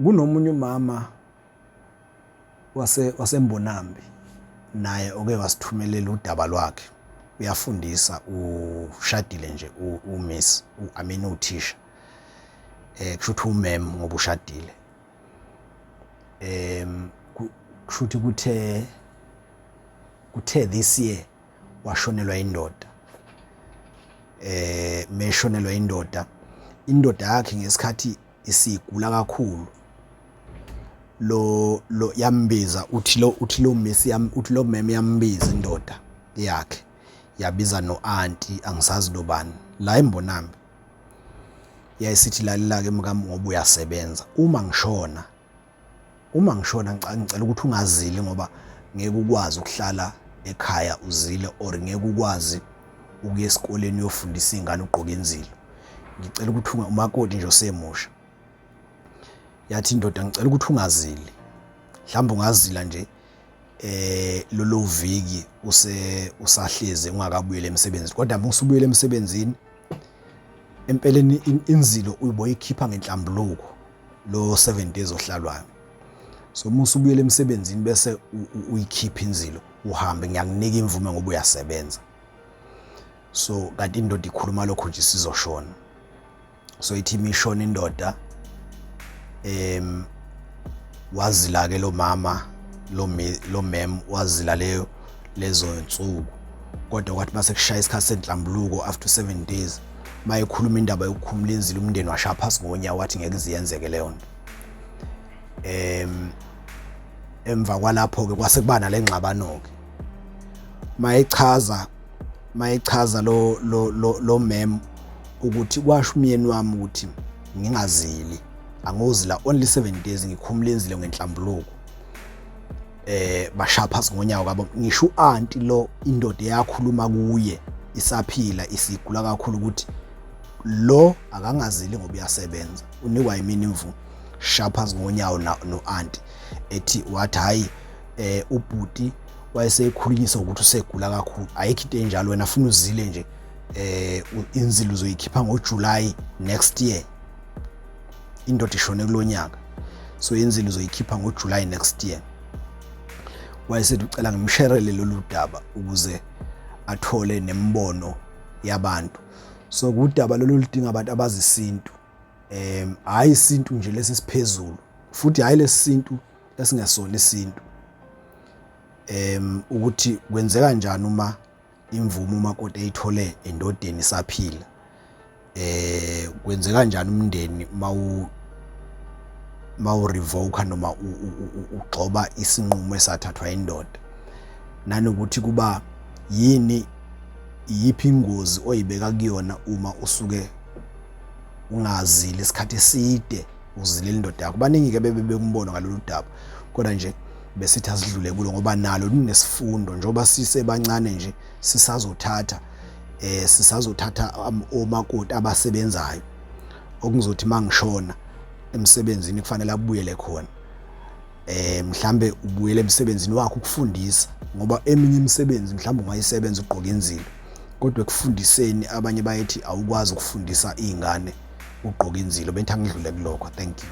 Kunomunye umama waseMbonambi naye oke wasithumelela udaba lwakhe. Uyafundisa, ushadile nje uMiss, I mean uthisha. Kusho ukuthi umem ngoba ushadile. Kusho ukuthi kuthe this year washonelwa indoda. Meshonelwa indoda, indoda yakhe ngesikhathi isigula kakhulu lo yambiza, uthi lo miss yam, uthi lo mem yambiza indoda yakhe, yabiza no auntie angisazi nobani la eMbonambi. Yayisithi, "Lalela ke mkami, ngoba uyasebenza, uma ngishona ngicela ukuthi ungazili ngoba ngeke ukwazi ukuhlala ekhaya uzile or ngeke ukwazi ukuya esikoleni uyofundisa iy'ngane ugqoke inzilo. Ngicela ukuthi umakoti nje osemusha." Yathi indoda, "Ngicela ukuthi ungazili, mhlawumbe ungazila nje lolo viki use usahlezi ungakabuyeli emsebenzini, kodwa uma usubuyele emsebenzini, empeleni inzilo uyiboyikhipha ngenhlambuluko lo 7 days ohlalwayo. So uma usubuyele emsebenzini bese uyikhipha inzilo uhambe, ngiyakunika imvume ngoba uyasebenza." So kanti indoda ikhuluma lokho nje sizoshona. So ithi imishona indoda, wazila ke lo mama, lo mem wazila leyo lezo nsuku, kodwa kwathi mase kushaya isikhathi senhlambuluko after 7 days, mayekhuluma indaba yokukhumula inzilo, umndeni washaya phasi ngonyawo, wathi ngeke iziyenzeke leyo nto. Emva kwalapho ke kwase kuba nale ngxabano ke. Mayechaza lo mem ukuthi kwasho umyeni wami ukuthi ngingazili, angozila only 7 days, ngikhumula inzilo ngenhlambuluko, bashaya phasi ngonyawo kabo. Ngisho u-auntie lo indoda eyakhuluma kuye isaphila isigula kakhulu ukuthi lo akangazili ngoba uyasebenza, unikwa yimini imvume, shaya phasi ngonyawo no-auntie, ethi wathi hayi, ubhuti wayesekhulunyiswa ukuthi usegula kakhulu, ayikho into enjalo, wena funa uzile nje, inzilo uzoyikhipha ngoJuly next year. Indoda ishone kulonyaka, so inzilo uzoyikhipha ngoJuly next year. Wayesethi ucela ngimsherele lolu daba ukuze athole nembono yabantu. So kudaba lolu lidinga abantu abazisintu, hayi isintu nje lesi siphezulu, futhi hayi lesintu esingesona isintu, ukuthi kwenzeka kanjani uma imvumo umakoti eyithole endodeni isaphila, kwenze kanjani umndeni mawu revoke noma ugxoba isinqumo esathathwa indoda, nanokuthi kuba yini, iyiphi ingozi oyibeka kuyona uma usuke ungazili isikhathi eside uzilela indoda yakho. Baningi-ke bebe bekumbono ngalolu daba, kodwa nje besithi asidlule kulo ngoba nalo lunesifundo, njengoba sisebancane nje sisazothatha omakoti abasebenzayo, okungizothi mangishona emsebenzini kufanele abuyele khona. Mhlambe ubuyele emsebenzini wakho ukufundisa, ngoba eminye imisebenzi mhlawumbe ungayisebenza ugqoka inzilo, kodwa ekufundiseni abanye bayethi awukwazi ukufundisa iy'ngane ugqoka inzilo. Benthi angidlule kulokho. Thank you.